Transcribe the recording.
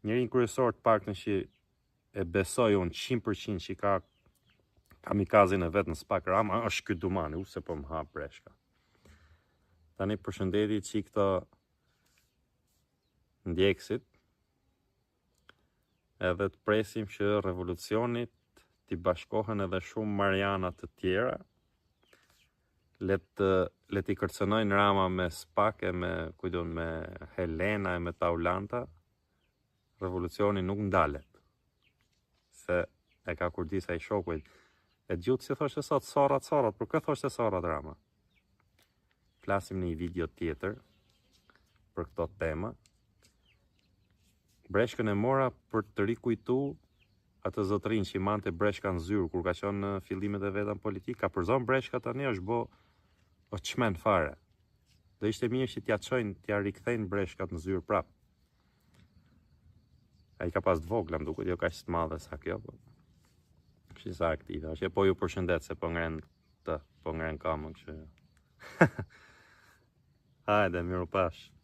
Njeriun kryesor të paktën që e besoj unë 100% që ka kamikazin e vet në spak Rama, është ky Dumani, u se po më ha breshka. Tani përshëndeti çik këto ndjekësit, edhe të presim që revolucionit t'i bashkohen edhe shumë Mariana të tjera, le të le t'i kërcënojnë Rama me Spak e me kujtun me Helena e me Taulanta, revolucioni nuk ndalet. Se e ka kurdis ai shoku. E dëgjuat si thoshte sot sorrat, sorrat, për kë thoshte sorrat Rama? Flasim në një video tjetër për këto tema. Breshkën e mora për të rikujtu atë zotërinë që i mante breshka në zyrë kur ka qenë në fillimet e veta në politikë, ka përzon breshka tani është bo o çmen fare. Do ishte mirë që t'ja çojnë, t'ja rikthejnë breshkat në zyrë prap. Ai ka pas të vogla, më duket, jo kaq të madhe sa kjo, po. Kështu sa aktive, është e po ju përshëndet se po ngren të, po ngren kamën, kështu. Hajde, mirupafshim.